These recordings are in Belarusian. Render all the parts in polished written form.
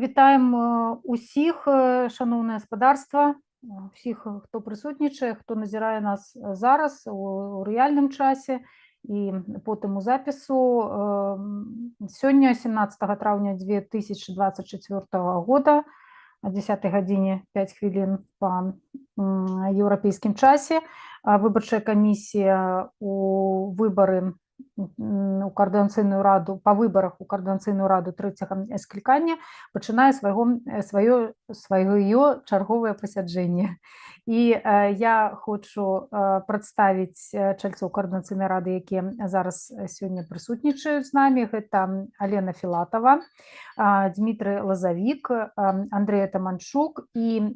Вітаем усіх, шаноўнае спадарства, усіх, хто прысутнічае, хто назірае нас зараз у рэальным часе і потым у запісу. Сёння, 17 траўня 2024 года, о 10 гадзіне 5 хвілін па еўрапейскім часе, выбарчая камісія у выбары у Каардынацыйную раду, па выбарах у Каардынацыйную раду трэцяга склікання пачынае сваё чарговае пасяджэнне. І я хочу прадставіць чальцоў Каардынацыйнай рады, якія зараз сёння прысутнічаюць з намі. Гэта Алена Філатава, Дмітрый Лазавік, Андрэй Атаманчук і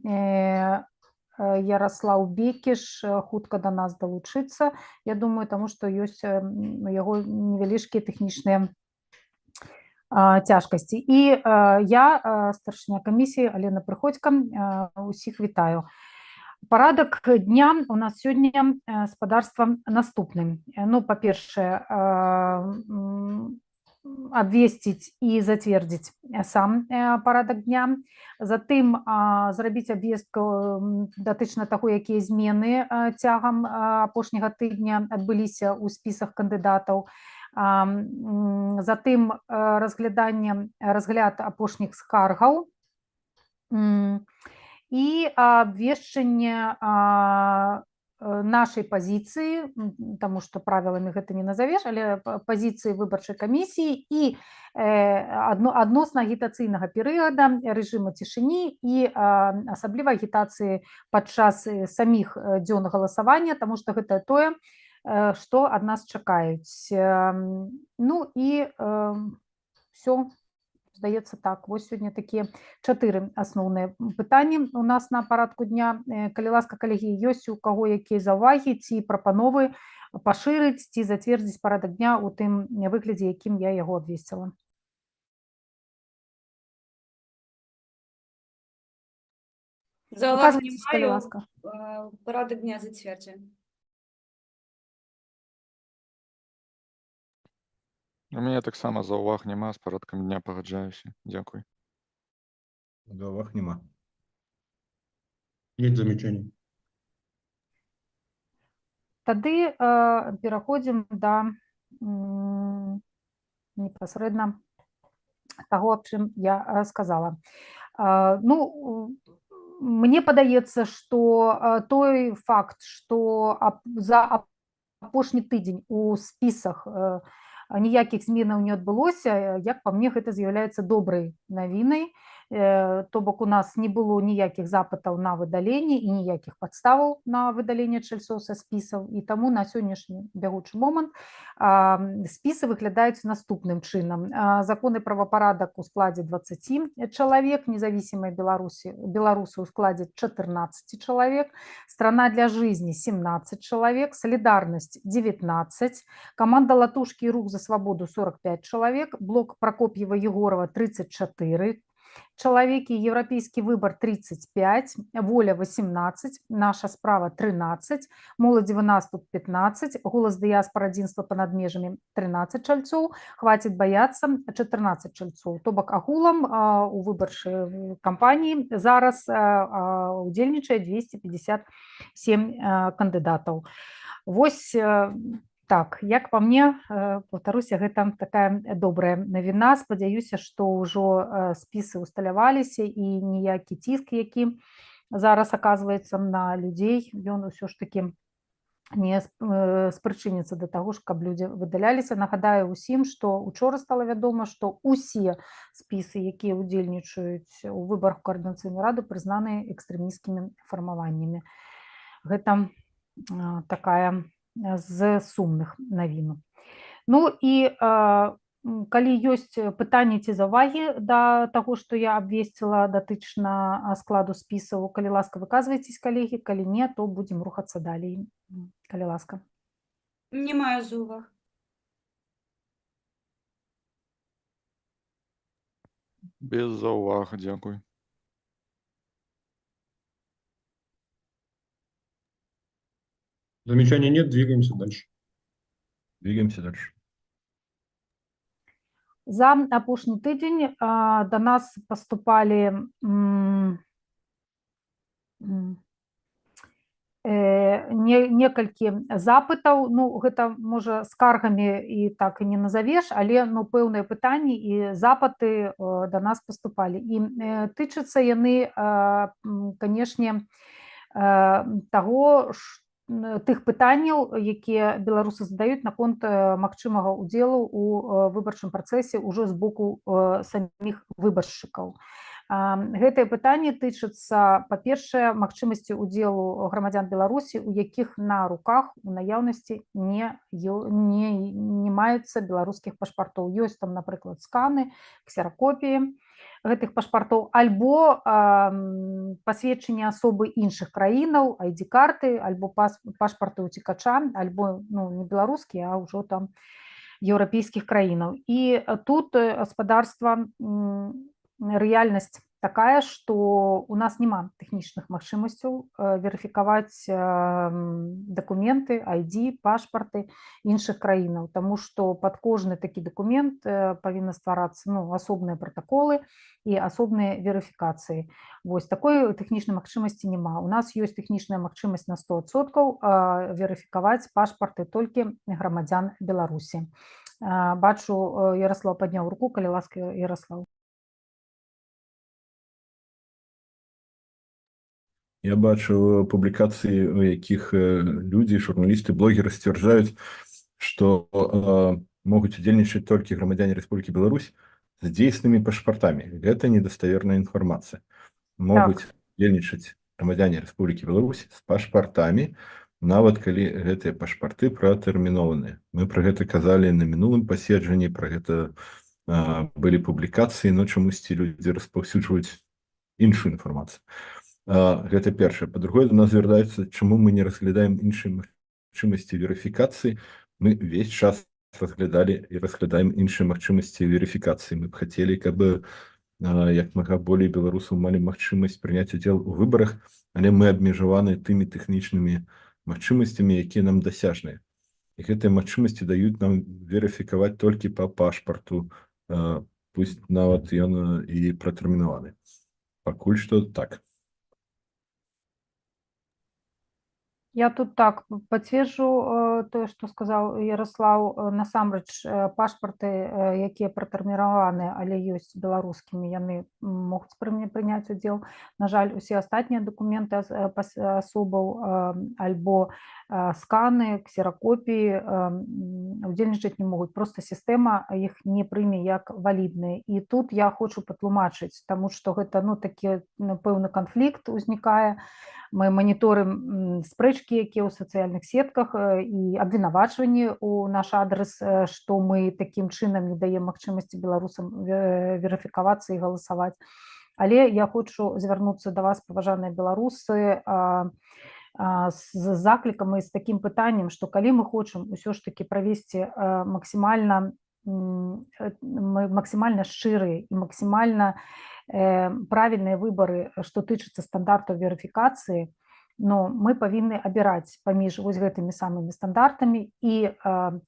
Ярослав Бекіш хутка да нас далучыцца, я думаю, таму што ёсць у яго невялічкія тэхнічныя цяжкасці. І я, старшыня камісіі Алена Прыходзька, усіх вітаю. Парадак дня у нас сёння, спадарства, наступны. Па-першае, абвесціць і зацвердзіць сам парадак дня, затым зрабіць абвестку датычна таго, якія змены цягам апошняга тыдня адбыліся ў спісах кандыдатаў, затым разгляд апошніх скаргаў і абвешчанне нашай пазіцыі, таму што правіламі гэта не назавеш, але пазіцыі выбарчай камісіі і адносна агітацыйнага перыяда, рэжыма цішыні і асабліва агітацыі падчас саміх дзён галасавання, таму што гэта тое, што ад нас чакаюць. Ну і всё, здаецца, так. Вось сёння такія чатыры асноўныя пытанні у нас на парадку дня. Калі ласка, калегі, ёсць у каго якія заўвагі ці прапановы пашырыць ці зацвердзіць парадак дня ў тым выглядзе, якім я яго абвесціла? Заўваг не Выказвайцеся, калі маю. ласка. Парадак дня зацверджаны. У мяне таксама заўваг няма, з парадкам дня пагаджаюся. Дзякуй. Заўваг няма. Нет замечаний. Тады пераходзім да непасрэдна таго, аб чым я сказала. Мне падаецца, што той факт, што за апошні тыдзень у спісах ніякіх зменаў не адбылося, як па мне, гэта з'яўляецца добрай навінай. То бок у нас не было ніякіх запытаў на выдаленне і ніякіх падставаў на выдаленне чальцоў са спісаў, і таму на сённяшні бягучы момант спісы выглядаюць наступным чынам. Закон і правапарадак у складзе 20 чалавек, Независимые беларусы ў складзе 14 чалавек, Страна для жизни 17 чалавек, Солидарность 19, команда Латушкі і Рух за свабоду 45 чалавек, блок Прокоп'ева Егорова 34 чалавекі, Еўрапейскі выбар 35, Воля 18, Наша справа 13, Моладзевы наступ 15, Голас дыяспора адзінства па-над межамі 13 чальцоў, Хватит бояться 14 чальцоў. То бок агулам у выбарчай кампаніі зараз удзельнічае 257 кандыдатаў. Вось так, як па мне, паўтаруся, гэта такая добрая навіна. Спадзяюся, што ўжо спісы ўсталяваліся і ніякі ціск, які зараз аказваецца на людзей, ён усё ж такі не спрычыніцца да таго ж, каб людзі выдаляліся. Нагадаю усім, што учора стала вядома, што ўсе спісы, якія ўдзельнічаюць у выбарах у Каардынацыйную раду, прызнаныя экстрэмісцкімі фармаваннямі. Гэта такая з сумных навін. І калі ёсць пытанні ці заўвагі да таго, што я абвесціла датычна складу спісаў, калі ласка, выказвайцесь, калегі, калі не, то будзем рухацца далей. Калі ласка. Не маю заўваг. Без заўваг, дзякуй. Замечаний нет, двигаемся дальше. Двигаемся дальше. За апошні тыдзень да нас паступалі некалькі запытаў. Ну, гэта, можа, скаргамі і так і не назавеш, але, ну, пэўныя пытанні і запыты да нас паступалі. І тычацца яны, канешне, таго, тых пытанняў, якія беларусы задаюць наконт магчымага ўдзелу ў выбарчым працэсе ўжо з боку саміх выбаршчыкаў. Гэтыя пытанні тычацца, па-першае, магчымасці ўдзелу грамадзян Беларусі, у якіх на руках у наяўнасці не маецца беларускіх пашпартоў. Ёсць там, напрыклад, сканы, ксеракопіі гэтых пашпартоў альбо пасведчанне асобы іншых краінаў, ID-карты, альбо пашпарты ўцекача, альбо, ну, не беларускія, а ўжо там еўрапейскіх краінаў. І тут, гаспадарства, рэальнасць такая, што у нас няма тэхнічных магчымасцяў верыфікаваць дакументы, ID, пашпарты іншых краінаў, таму што пад кожны такі дакумент павінна стварацца, ну, асобныя пратаколы і асобныя верыфікацыі. Вось такой тэхнічнай магчымасці няма. У нас ёсць тэхнічная магчымасць на 100% верыфікаваць пашпарты толькі грамадзян Беларусі. Бачу, Ярослав падняў руку, калі ласка, Ярослав. Я бачу публікацыі, у якіх людзі, журналісты, блогеры сцвярджаюць, што могуць удзельнічаць толькі грамадзяне Рэспублікі Беларусь з дзейснымі пашпартамі. Гэта недаставерная інфармацыя. Могуць удзельнічаць грамадзяне Рэспублікі Беларусь з пашпартамі, нават калі гэтыя пашпарты пратэрмінованыя. Мы пра гэта казалі на мінулым паседжанні, пра гэта былі публікацыі, но чамусьці людзі распаўсюджваюць іншую інфармацыю. Гэта першае. Па-другое, да нас звяртаюцца, чаму мы не разглядаем іншыя магчымасці верыфікацыі. Мы весь час разглядалі і разглядаем іншыя магчымасці верыфікацыі. Мы б хацелі, каб як мага болей беларусаў малі магчымасць прыняць удзел у выбарах, але мы абмежаваны тымі тэхнічнымі магчымасцямі, якія нам дасяжныя. І гэтыя магчымасці даюць нам верыфікаваць толькі па пашпарту, пусть нават ён і пратэрмінаваны. Пакуль што так. Я тут так пацверджу тое, што сказаў Ярослаў. Насамрэч, пашпарты, якія пратэрміраваны, але ёсць беларускімі, яны могуць прыняць удзел. На жаль, усе астатнія дакументы асобаў альбо сканы, ксеракопіі удзельнічаць не могуць. Проста сістэма іх не прыме як валідныя. І тут я хочу патлумачыць, таму што гэта, ну, такі, ну, пэўны канфлікт узнікае. Мы маніторым спрэчкі, якія ў сацыяльных сетках, і абвінавачванні ў наш адрас, што мы такім чынам не даем магчымасці беларусам верыфікавацца і галасаваць. Але я хочу звярнуцца да вас, паважаныя беларусы, з заклікам і з такім пытаннем, што калі мы хочам усё ж такі правесці максімальна шчырыя і максімальна правільныя выбары, што тычыцца стандартаў верыфікацыі, но мы павінны абіраць паміж вось гэтымі самымі стандартамі і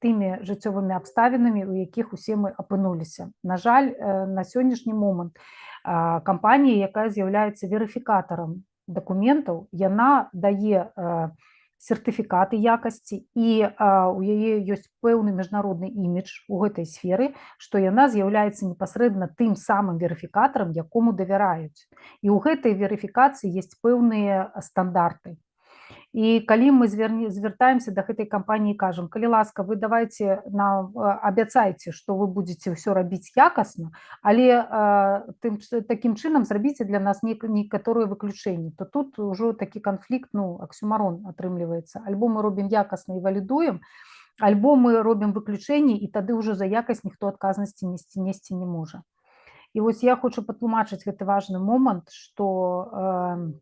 тымі жыццёвымі абставінамі, у якіх усе мы апынуліся. На жаль, на сённяшні момант кампанія, якая з'яўляецца верыфікатарам дакументаў, яна дае сертыфікаты якасці, і у яе ёсць пэўны міжнародны імідж у гэтай сферы, што яна з'яўляецца непасрэдна тым самым верыфікатарам, якому давяраюць. І ў гэтай верыфікацыі ёсць пэўныя стандарты. І калі мы звяртаемся да гэтай кампаніі і кажам: калі ласка, вы давайте нам, абяцайце, што вы будзеце ўсё рабіць якасна, але такім чынам зрабіце для нас некаторыя выключэнні, то тут ужо такі канфлікт, ну, аксюмарон атрымліваецца. Альбо мы робім якасна і валідуем, альбо мы робім выключэнні, і тады ўжо за якасць ніхто адказнасці несці не можа. І вось я хочу патлумачыць гэты важны момант, што,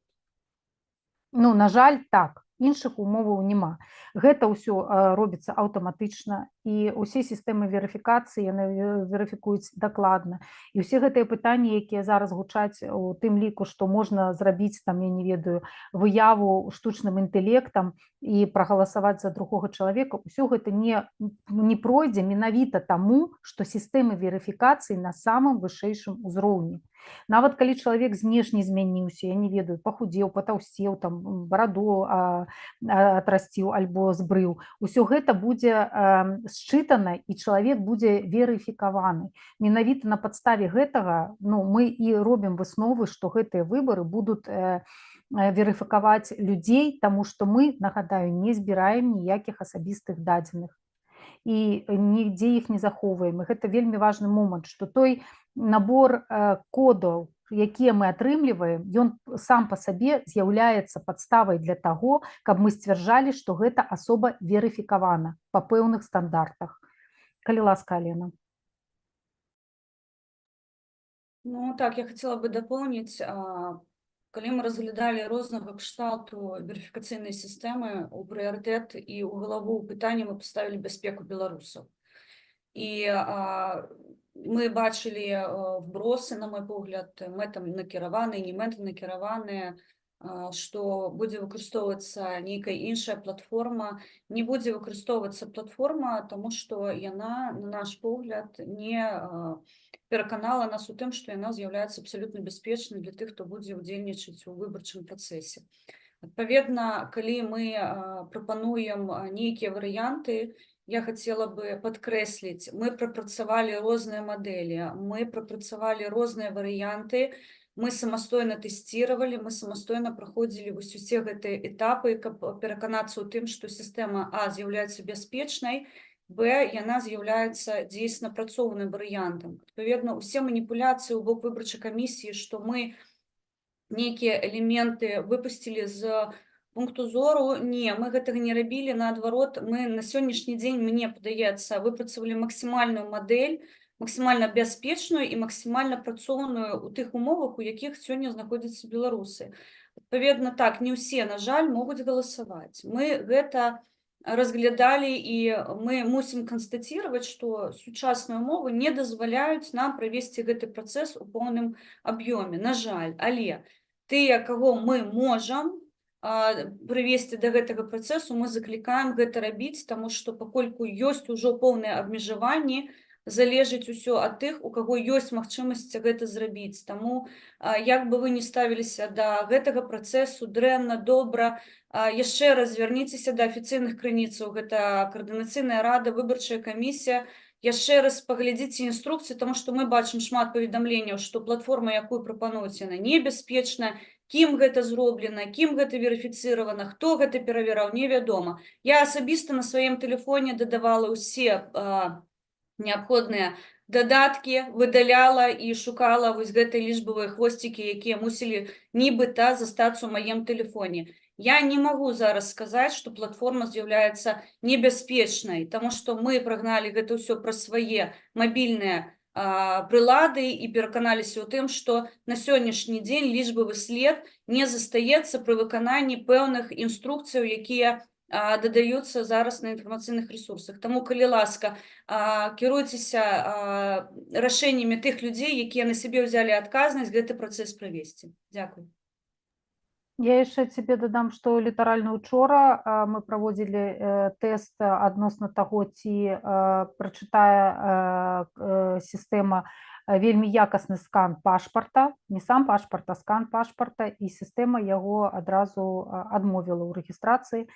ну, на жаль, так. Іншых умоваў няма. Гэта ўсё робіцца аўтаматычна, і ўсе сістэмы верыфікацыі яны верыфікуюць дакладна. І ўсе гэтыя пытанні, якія зараз гучаць, у тым ліку, што можна зрабіць там, я не ведаю, выяву штучным інтэлектам і прагаласаваць за другога чалавека, ўсё гэта не пройдзе менавіта таму, што сістэмы верыфікацыі на самым вышэйшым узроўні. Нават калі чалавек знешне змяніўся, я не ведаю, пахудзеў, патаўсцеў, там бараду атрасціў альбо збрыў, усё гэта будзе счытана, і чалавек будзе верыфікаваны. Менавіта на падставе гэтага, ну, мы і робім высновы, што гэтыя выбары будуць верыфікаваць людзей, таму што мы, нагадаю, не збіраем ніякіх асабістых дадзеных і нігдзе іх не захоўваем. І гэта вельмі важны момант, што той набор кодаў, якія мы атрымліваем, ён сам па сабе з'яўляецца падставай для таго, каб мы сцвярджалі, што гэта асоба верыфікавана па пэўных стандартах. Калі ласка, Алена. Ну так, я хацела бы дапоўніць, калі мы разглядалі рознага кшталту верыфікацыйныя сістэмы, у прыярытэт і ў галаву пытання мы паставілі бяспеку беларусаў. І мы бачылі вбросы, на мой погляд, мэтам накіраваныя, не мэтанакіраваныя, што будзе выкарыстоўвацца нейкая іншая платформа. Не будзе выкарыстоўвацца платформа, таму што яна, на наш погляд, не пераканала нас у тым, што яна з'яўляецца абсалютна бяспечнай для тых, хто будзе ўдзельнічаць у выбарчым працэсе. Адпаведна, калі мы прапануем нейкія варыянты, я хацела бы падкрэсліць, мы прапрацавалі розныя мадэлі, мы прапрацавалі розныя варыянты, мы самастойна тэсціравалі, мы самастойна праходзілі вось усе гэтыя этапы, каб пераканацца ў тым, што сістэма А з'яўляецца бяспечнай, Б, яна з'яўляецца дзейсна працоўным варыянтам. Адпаведна, усе маніпуляцыі ў бок выбарчай камісіі, што мы нейкія элементы выпусцілі з пункту зору, не, мы гэтага не рабілі, наадварот, мы на сённяшні дзень, мне падаецца, выпрацавалі максімальную мадэль, максімальна бяспечную і максімальна працоўную ў тых умовах, у якіх сёння знаходзяцца беларусы. Адпаведна, так, не ўсе, на жаль, могуць галасаваць. Мы гэта разглядалі, і мы мусім канстаціраваць, што сучасныя умовы не дазваляюць нам правесці гэты працэс у поўным аб'ёме, на жаль. Але тыя, каго мы можам прывесці да гэтага працэсу, мы заклікаем гэта рабіць, таму што пакольку ёсць ужо поўныя абмежаванні, залежыць усё ад тых, у каго ёсць магчымасць гэта зрабіць. Таму, як бы вы ні ставіліся да гэтага працэсу, дрэнна, добра, яшчэ раз звярніцеся да афіцыйных крыніцаў, гэта Каардынацыйная рада, выбарчая камісія, яшчэ раз паглядзіце інструкцыі, таму што мы бачым шмат паведамленняў, што платформа, якую прапануюць, яна небяспечная, кім гэта зроблена, кім гэта верыфіцыравана, хто гэта перавяраў, невядома. Я асабіста на сваім тэлефоне дадавала ўсе неабходныя дадаткі, выдаляла і шукала вось гэтыя лічбавыя хвосцікі, якія мусілі нібыта застацца ў маім тэлефоне. Я не магу зараз сказаць, што платформа з'яўляецца небяспечнай, таму што мы прагналі гэта ўсё праз свае мабільныя прылады і пераканаліся ў тым, што на сённяшні дзень лічбавы след не застаецца пры выкананні пэўных інструкцыяў, якія дадаюцца зараз на інфармацыйных рэсурсах. Таму, калі ласка, кіруйцеся рашэннямі тых людзей, якія на сябе ўзялі адказнасць гэты працэс правесці. Дзякуй. Я яшчэ цябе дадам, што літаральна учора мы праводзілі тэст адносна таго, ці прачытае сістэма вельмі якасны скан пашпарта, не сам пашпарт, а скан пашпарта, і сістэма яго адразу адмовіла ў рэгістрацыі.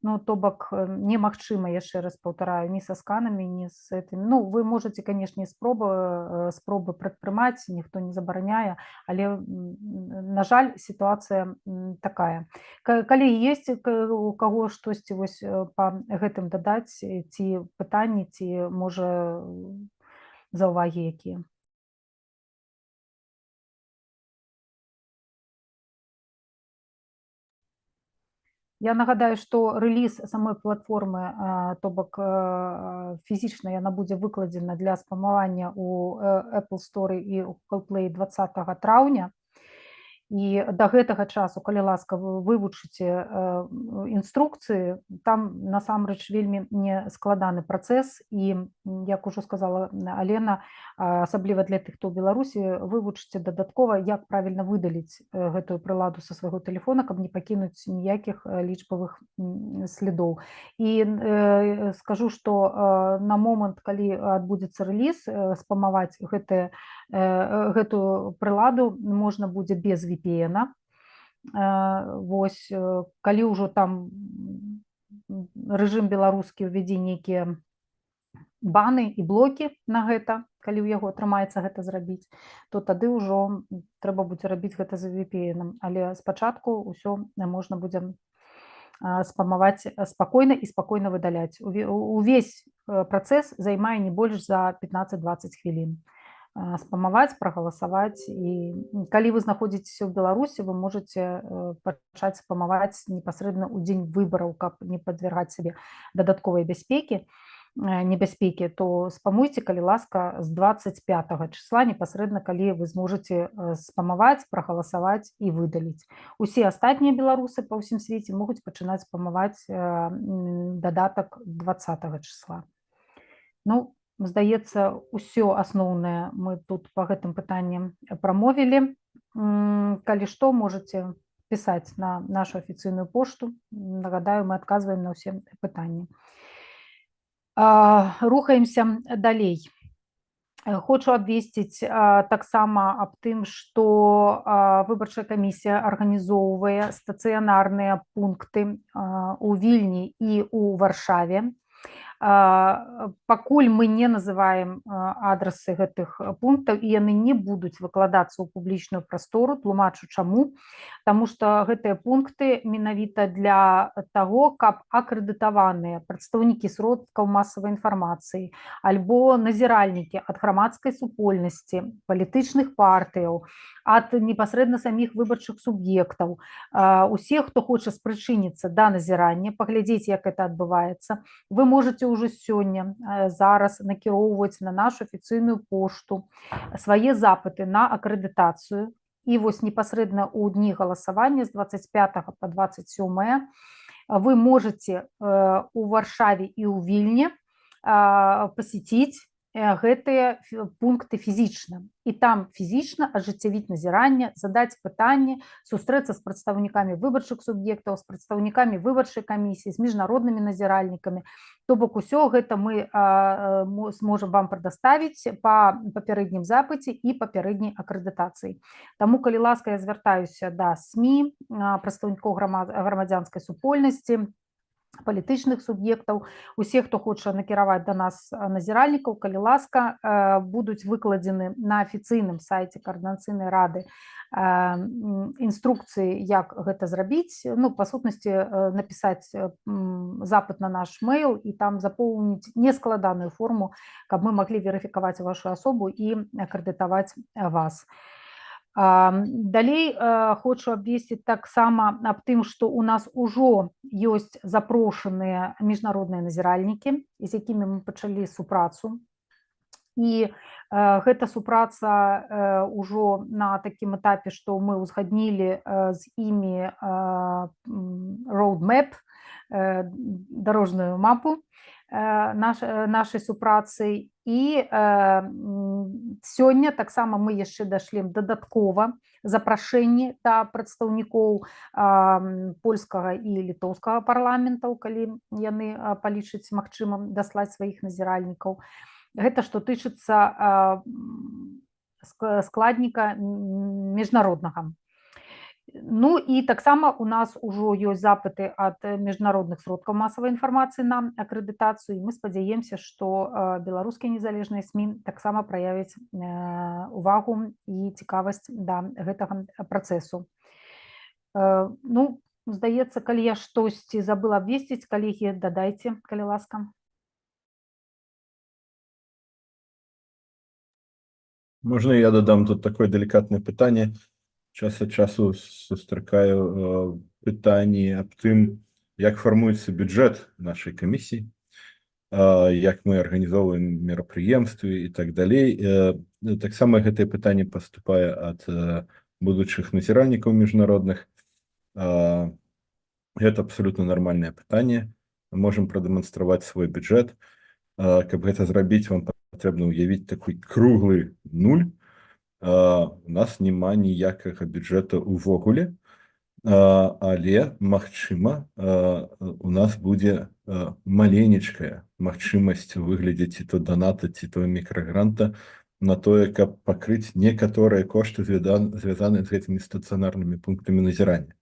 Ну, то бок, немагчыма, яшчэ раз паўтараю, ні са сканамі, ні з гэтым. Ну, вы можаце, канешне, спробы прадпрымаць, ніхто не забараняе, але, на жаль, сітуацыя такая. Калі ёсць у каго штосьці вось па гэтым дадаць, ці пытанні, ці, можа, заўвагі якія? Я нагадаю, што рэліз самой платформы, то бок, фізічна яна будзе выкладзена для спамавання ў Apple Store і ў Google Play 20 траўня. І да гэтага часу, калі ласка, вы вывучыце інструкцыі, там насамрэч вельмі не складаны працэс і, як ужо сказала Алена, асабліва для тых, хто ў Беларусі, вывучыце дадаткова, як правільна выдаліць гэтую прыладу са свайго тэлефона, каб не пакінуць ніякіх лічбавых следоў. І скажу, што на момант, калі адбудзецца рэліз, спамаваць гэтую прыладу можна будзе без VPN. Вось, калі ўжо там рэжым беларускі ўвядзе нейкія баны і блокі на гэта, калі ў яго атрымаецца гэта зрабіць, то тады ўжо трэба будзе рабіць гэта за VPN. Але спачатку ўсё можна будзе спамаваць спакойна і спакойна выдаляць. Увесь працэс займае не больш за 15-20 хвілін. Спамаваць, прагаласаваць. І калі вы знаходзіцеся ў Беларусі, вы можаце пачаць спамаваць непасрэдна ў дзень выбараў, каб не падвяргаць сябе дадатковай небяспекі, то спамуйце, калі ласка, з 25 числа, непасрэдна, калі вы зможаце спамаваць, прагаласаваць і выдаліць. Усе астатнія беларусы па ўсім свеце могуць пачынаць спамаваць дадатак 20 числа. Ну, здаецца, усё асноўнае мы тут па гэтым пытанням прамовілі. Калі што, можаце пісаць на нашу афіцыйную пошту. Нагадаю, мы адказваем на ўсе пытанні. Рухаемся далей. Хочу абвесціць таксама аб тым, што выбарчая камісія арганізоўвае стацыянарныя пункты ў Вільні і ў Варшаве. Пакуль мы не называем адрасы гэтых пунктаў, і яны не будуць выкладацца ў публічную прастору, тлумачу чаму. Таму што гэтыя пункты менавіта для таго, каб акрэдытаваныя прадстаўнікі сродкаў масавай інфармацыі альбо назіральнікі ад грамадскай супольнасці, палітычных партыяў, ад непасрэдна саміх выбарчых суб'ектаў, усе, хто хоча спрычыніцца да назірання, паглядзець, як это адбываецца, вы можаце ўжо сёння, зараз накіроўваць на нашу афіцыйную пошту свае запыты на акрэдытацыю. І вось непасрэдна ў дні галасавання з 25 по 27 вы можаце у Варшаве і ў Вільні посетить гэтыя пункты фізічна. І там фізічна ажыццявіць назіранне, задаць пытанні, сустрэцца з прадстаўнікамі выбарчых суб'ектаў, з прадстаўнікамі выбарчай камісіі, з міжнароднымі назіральнікамі. То бок усё гэта мы зможам вам прадаставіць па папярэднім запыце і папярэдняй акрэдытацыі. Таму, калі ласка, я звяртаюся да СМІ, прадстаўнікоў грамадзянскай супольнасці, палітычных суб'ектаў, усе, хто хоча накіраваць да нас назіральнікаў, калі ласка, будуць выкладзены на афіцыйным сайце Каардынацыйнай рады інструкцыі, як гэта зрабіць. Ну, па сутнасці, напісаць запыт на наш мэйл і там запоўніць нескладаную форму, каб мы маглі верыфікаваць вашу асобу і акрэдытаваць вас. Далей хочу абвесціць таксама аб тым, што ў нас ужо ёсць запрошаныя міжнародныя назіральнікі, з якімі мы пачалі супрацу. І гэта супраца ўжо на такім этапе, што мы ўзгаднілі з імі roadmap, дарожную мапу нашай супрацы. І сёння таксама мы яшчэ дашлем дадаткова запрашэнні да прадстаўнікоў польскага і літоўскага парламентаў, калі яны палічаць магчымым даслаць сваіх назіральнікаў. Гэта што тычыцца складніка міжнароднага. Ну і таксама у нас ужо ёсць запыты ад міжнародных сродкаў масавай інфармацыі на акрэдытацыю, і мы спадзяемся, што беларускія незалежныя СМІ таксама праявяць увагу і цікавасць да гэтага працэсу. Ну, здаецца, калі я штосьці забыла абвесціць, калегі, дадайце, калі ласка. Можна я дадам тут такое далікатнае пытанне? Час ад часу сустракаю пытанні аб тым, як фармуецца бюджэт нашай камісіі, як мы арганізоўваем мерапрыемствы і так далей. Таксама гэтае пытанне паступае ад будучых назіральнікаў міжнародных. Гэта абсалютна нармальнае пытанне. Мы можам прадэманстраваць свой бюджэт. Каб гэта зрабіць, вам патрэбна ўявіць такой круглы нуль. У нас няма ніякага бюджэта ўвогуле, але, магчыма, у нас будзе маленечкая магчымасць у выглядзе ці то даната, ці то мікрагранта на тое, каб пакрыць некаторыя кошты, звязаныя з гэтымі стацыянарнымі пунктамі назірання.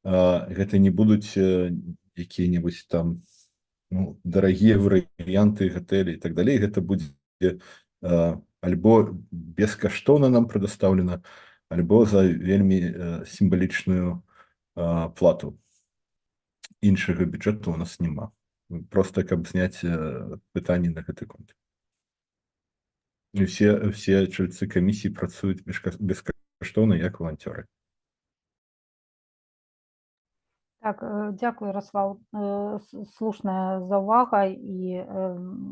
Гэта не будуць якія-небудзь там, ну, дарагія варыянты гатэлі і так далей. Гэта будзе альбо бескаштоўна нам прадастаўлена, альбо за вельмі сімвалічную плату. Іншага бюджэту у нас няма. Просто каб зняць пытанні на гэты конт. І все чальцы камісіі працуюць бескаштоўна як валанцёры. Так, дзякую, Ярослаў. Слушная заўвага, і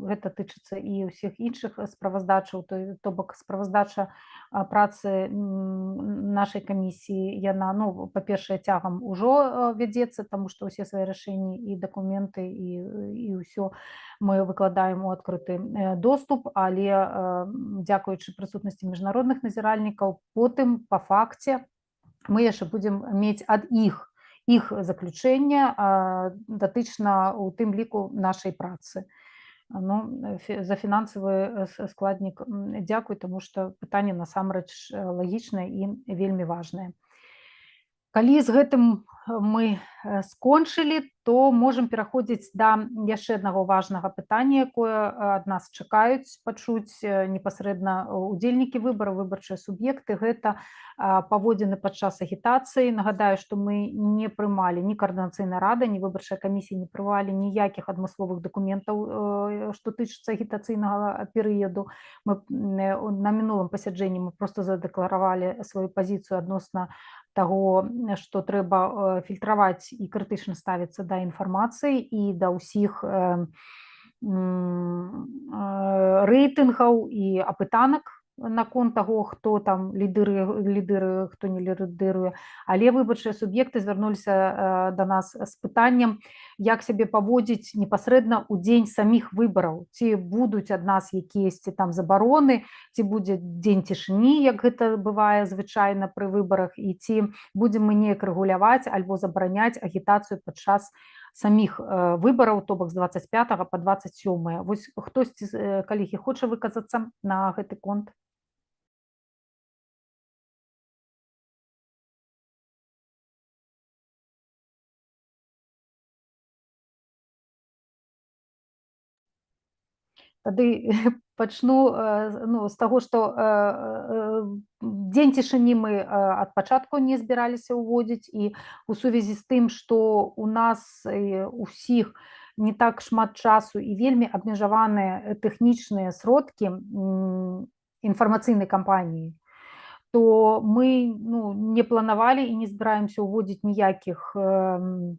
гэта тычыцца і ўсіх іншых справаздачаў, то бок справаздача працы нашай камісіі, яна, ну, па-першае, цягам ужо вядзецца, таму што ўсе свае рашэнні і дакументы і ўсё мы выкладаем у адкрыты доступ, але дзякуючы прысутнасці міжнародных назіральнікаў, потым па факце мы яшчэ будзем мець ад іх заключэння датычна у тым ліку нашай працы. Ну, за фінансавы складнік дзякуй, таму што пытанне насамрэч лагічнае і вельмі важнае. Калі з гэтым мы скончылі, то можам пераходзіць да яшчэ аднаго важнага пытання, якое ад нас чакаюць пачуць непасрэдна удзельнікі выбараў, выбарчыя суб'екты. Гэта паводзіны падчас агітацыі. Нагадаю, што мы не прымалі ні каардынацыйная рада, ні выбарчая камісія не прымалі ніякіх адмысловых дакументаў, што тычыцца агітацыйнага перыяду. Мы на мінулым пасяджэнні мы просто задэкларавалі сваю пазіцыю адносна таго, што трэба фільтраваць і крытычна ставіцца да інфармацыі і да ўсіх рэйтынгаў і апытанак наконт таго, хто там лідыры, хто не лідыруе. Але выбарчыя суб'екты звярнуліся да нас з пытаннем, як сябе паводзіць непасрэдна ў дзень саміх выбараў. Ці будуць ад нас якіясьці там забароны, ці будзе дзень цішыні, як гэта бывае звычайна пры выбарах, і ці будзем мы неяк рэгуляваць альбо забараняць агітацыю падчас саміх выбараў, то бок з 25 па 27. Вось хтосьці, калегі, хоча выказацца на гэты конт? Тады пачну, ну, з таго, што дзень цішыні мы ад пачатку не збіраліся ўводзіць, і у сувязі з тым, што у нас усіх не так шмат часу і вельмі абмежаваныя тэхнічныя сродкі інфармацыйнай кампаніі, то мы, ну, не планавалі і не збіраемся ўводзіць ніякіх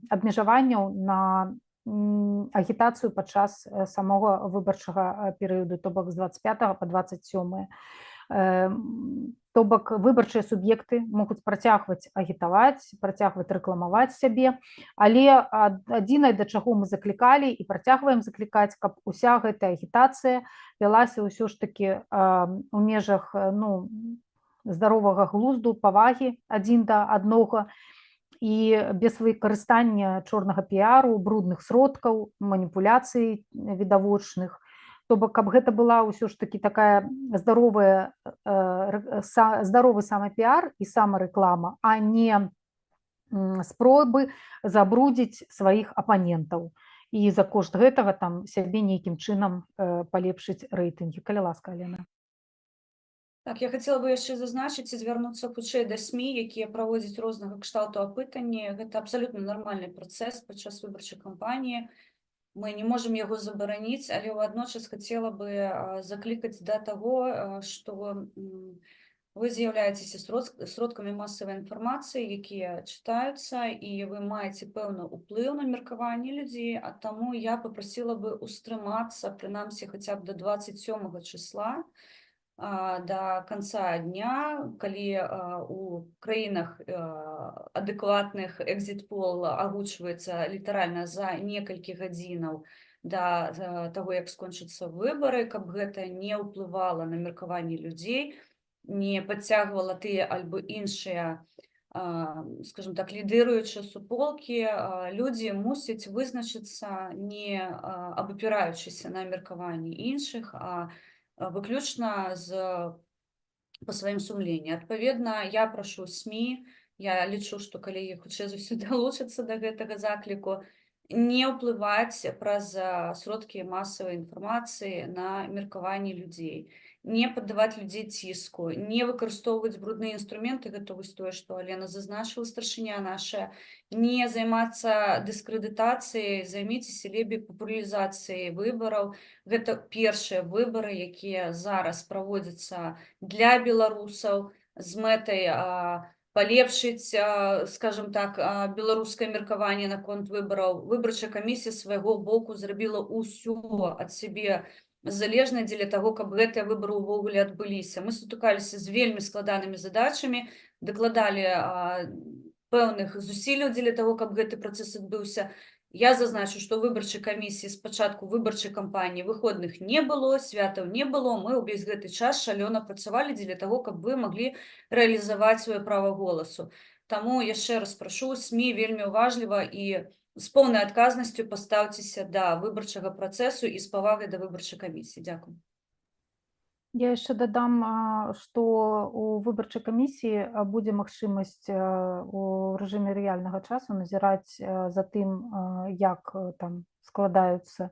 абмежаванняў на агітацыю падчас самога выбарчага перыяду, то бок з 25 па 27. То бок выбарчыя суб'екты могуць працягваць агітаваць, працягваць рэкламаваць сябе, але адзінае, да чаго мы заклікалі і працягваем заклікаць, каб уся гэтая агітацыя вялася ўсё ж такі у межах, ну, здаровага глузду, павагі адзін да аднога і без выкарыстання чорнага піару, брудных сродкаў, маніпуляцый відавочных. То бок, каб гэта была ўсё ж такі такая здаровы самапіар і самарэклама, а не спробы забрудзіць сваіх апанентаў і за кошт гэтага там сябе нейкім чынам палепшыць рэйтынгі. Калі ласка, Алена. Так, я хацела бы яшчэ зазначыць і звярнуцца хутчэй да СМІ, якія праводзяць рознага кшталту апытанні. Гэта абсалютна нармальны працэс падчас выбарчай кампаніі. Мы не можам яго забараніць, але водночас хацела бы заклікаць да таго, што вы з'яўляецеся сродкамі масавай інфармацыі, якія чытаюцца, і вы маеце пэўны ўплыў на меркаванне людзей, а таму я папрасіла бы ўстрымацца, прынамсі, хаця б да 27 числа Да канца дня, калі у краінах адэкватных экзітпол агучваецца літаральна за некалькі гадзінаў да таго, як скончацца выбары, каб гэта не ўплывала на меркаванне людзей, не падцягвала тыя альбо іншыя, скажем так, лідыруючыя суполкі, людзі мусяць вызначыцца, не абапіраючыся на меркаванні іншых, а выключна па сваім сумленні. Адпаведна, я прашу СМІ, я лічу, што калегі хутчэй за ўсё далучацца да гэтага закліку, не ўплываць праз сродкі масавай інфармацыі на меркаванне людзей, не паддаваць людзей ціску, не выкарыстоўваць брудныя інструменты, гэта вось тое, што Алена зазначыла, старшыня наша, не займацца дыскрэдытацыяй, займіцеся лепей папулярызацыяй выбараў. Гэта першыя выбары, якія зараз праводзяцца для беларусаў з мэтай палепшыць, скажем так, беларускае меркаванне наконт выбараў. Выбарчая камісія свайго боку зрабіла ўсё ад сябе залежнае дзеля таго, каб гэтыя выбары ўвогуле адбыліся. Мы сутыкаліся з вельмі складанымі задачамі, дакладалі пэўных зусілляў дзеля таго, каб гэты працэс адбыўся. Я зазначу, што выбарчай камісіі з пачатку выбарчай кампаніі выходных не было, святаў не было. Мы ўвесь гэты час шалёна працавалі дзеля таго, каб вы маглі рэалізаваць сваё права голасу. Таму яшчэ раз прашу СМІ вельмі уважліва і з поўнай адказнасцю пастаўцеся да выбарчага працэсу і з павагай да выбарчай камісіі. Дзякуй. Я яшчэ дадам, што у выбарчай камісіі будзе магчымасць у рэжыме рэальнага часу назіраць за тым, як там складаюцца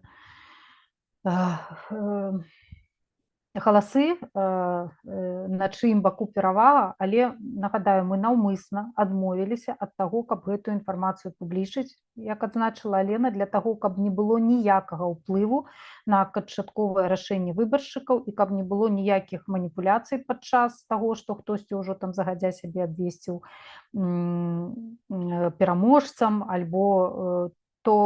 галасы, на чыім баку перавага, але, нагадаю, мы наўмысна адмовіліся ад таго, каб гэтую інфармацыю публічыць, як адзначыла Алена, для таго, каб не было ніякага ўплыву на канчатковае рашэнне выбаршчыкаў і каб не было ніякіх маніпуляцый падчас таго, што хтосьці ўжо там загадзя сябе абвесціў пераможцам, альбо то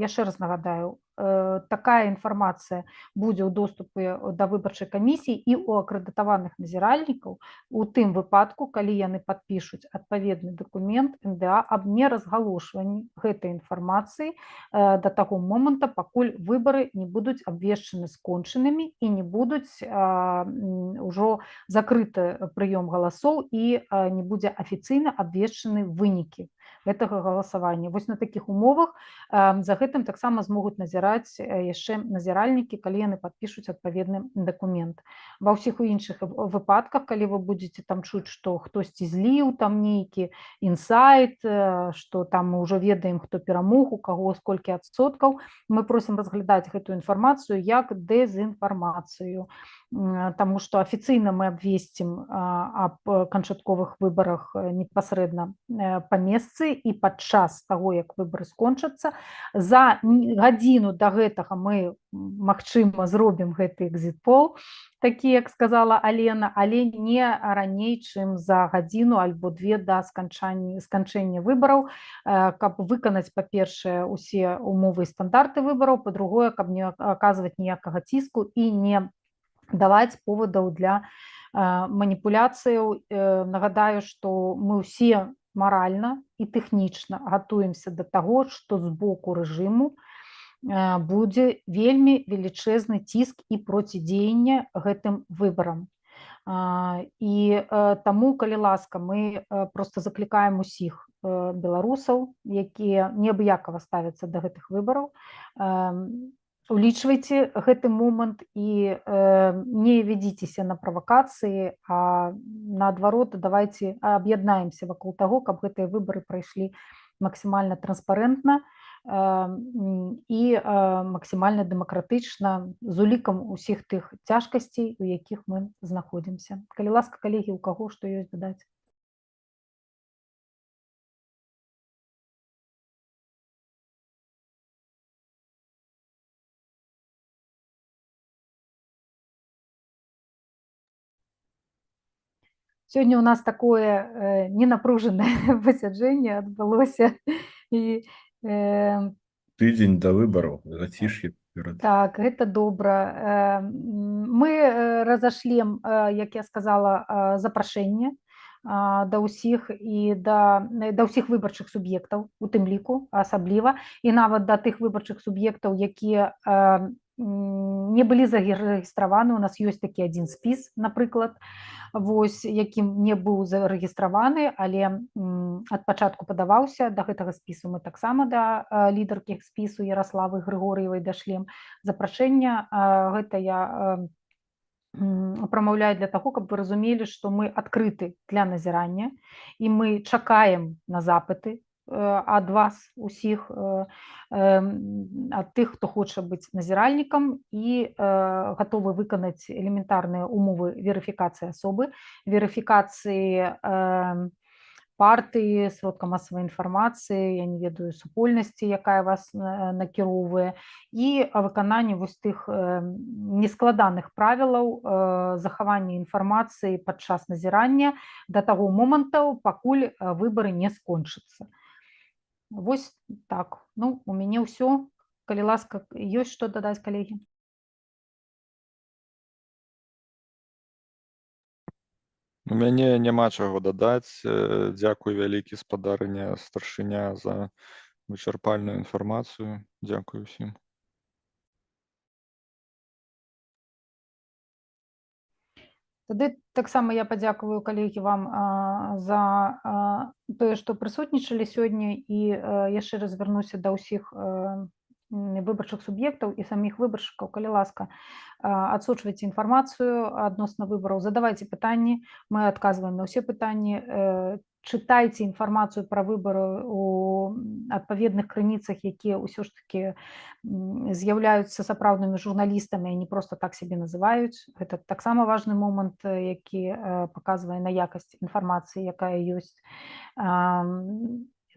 яшчэ раз нагадаю, такая інфармацыя будзе ў доступе да выбарчай камісіі і ў акрэдытаваных назіральнікаў у тым выпадку, калі яны падпішуць адпаведны дакумент НДА аб неразгалошванні гэтай інфармацыі да таго моманта, пакуль выбары не будуць абвешчаны скончанымі і не будуць ўжо закрыты прыём галасоў і не будзе афіцыйна абвешчаны вынікі гэтага галасавання. Вось на такіх умовах за гэтым таксама змогуць назіраць яшчэ назіральнікі, калі яны падпішуць адпаведны дакумент. Ва ўсіх у іншых выпадках, калі вы будзеце там чуць, што хтосьці зліў там нейкі інсайт, што там мы ўжо ведаем, хто перамог, у каго сколькі адсоткаў, мы просім разглядаць гэтую інфармацыю як дэзінфармацыю. Таму што афіцыйна мы абвесцім аб канчатковых выбарах непасрэдна па месцы і падчас таго, як выбары скончацца. За гадзіну да гэтага мы, магчыма, зробім гэты экзітпол, такі, як сказала Алена, але не раней, чым за гадзіну альбо две да сканчэння выбараў, каб выканаць, па-першае, усе умовы і стандарты выбараў, па-другое, каб не аказваць ніякага ціску і не даваць повадаў для маніпуляцыяў. Нагадаю, што мы ўсе маральна і тэхнічна гатуемся да таго, што з боку рэжыму будзе вельмі велічэзны ціск і процідзеянне гэтым выбарам. І таму, калі ласка, мы проста заклікаем усіх беларусаў, якія неабыякава ставяцца да гэтых выбараў, улічвайце гэты момант і не вядзіцеся на правакацыі, а наадварот, давайте аб'яднаемся вакол таго, каб гэтыя выбары прайшлі максімальна транспарэнтна і максімальна дэмакратычна з улікам усіх тых цяжкасцей, у якіх мы знаходзімся. Калі ласка, калегі, у каго што ёсць дадаць? Сёння у нас такое ненапружанае пасяджэнне адбылося, і Тыдзень да выбараў, заціш'е перад. Так, гэта добра. Мы разашлем, як я сказала, запрашэнне да ўсіх і да ўсіх выбарчых суб'ектаў, у тым ліку асабліва, і нават да тых выбарчых суб'ектаў, якія не былі зарэгістраваны. У нас ёсць такі адзін спіс, напрыклад, вось, якім не быў зарэгістраваны, але ад пачатку падаваўся. Да гэтага спісу мы таксама, да лідаркі спісу Ярославы Грыгор'евай, дашлем запрашэння. Гэта я прамаўляю для таго, каб вы разумелі, што мы адкрыты для назірання і мы чакаем на запыты ад вас усіх, ад тых, хто хоча быць назіральнікам і гатовы выканаць элементарныя умовы верыфікацыі асобы, верыфікацыі партыі, сродка масавай інфармацыі, я не ведаю, супольнасці, якая вас накіроўвае, і выкананне вось тых нескладаных правілаў захавання інфармацыі падчас назірання да таго моманту, пакуль выбары не скончацца. Вось так. Ну, у мяне ўсё. Калі ласка, ёсць што дадаць, калегі? У мяне няма чаго дадаць. Дзякуй вялікі, спадарыня старшыня, за вычарпальную інфармацыю. Дзякую ўсім. Тады таксама я падзякую, калегі, вам за тое, што прысутнічалі сёння, і яшчэ раз звярнуся да ўсіх выбарчых суб'ектаў і саміх выбаршчыкаў. Калі ласка, адсочвайце інфармацыю адносна выбараў, задавайце пытанні, мы адказваем на ўсе пытанні, чытайце інфармацыю пра выбары у адпаведных крыніцах, якія ўсё ж такі з'яўляюцца сапраўднымі журналістамі, а не проста так сябе называюць. Гэта таксама важны момант, які паказвае на якасць інфармацыі, якая ёсць.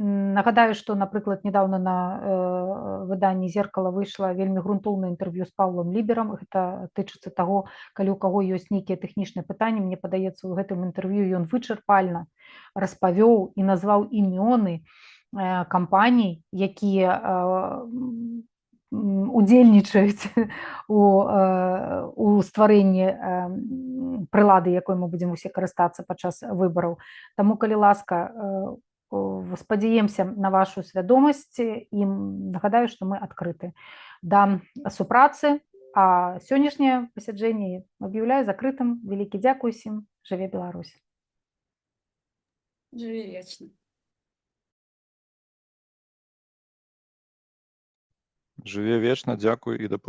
Нагадаю, што, напрыклад, недавно на выданні «Зеркала» выйшла вельмі грунтоўнае інтэрв'ю з Паўлам Ліберам. Гэта тычыцца таго, калі ў каго ёсць нейкія тэхнічныя пытанні, мне падаецца, у гэтым інтэрв'ю ён вычарпальна распавёў і назваў імёны кампаній, якія удзельнічаюць у стварэнні прылады, якой мы будзем усе карыстацца падчас выбараў. Таму, калі ласка, спадзяемся на вашу свядомасць і нагадаю, што мы адкрыты да супрацы, а сённяшняе пасяджэнне аб'яўляю закрытым. Вялікі дзякуй усім. Жыве Беларусь! Жыве вечна! Жыве вечна, дзякуй і да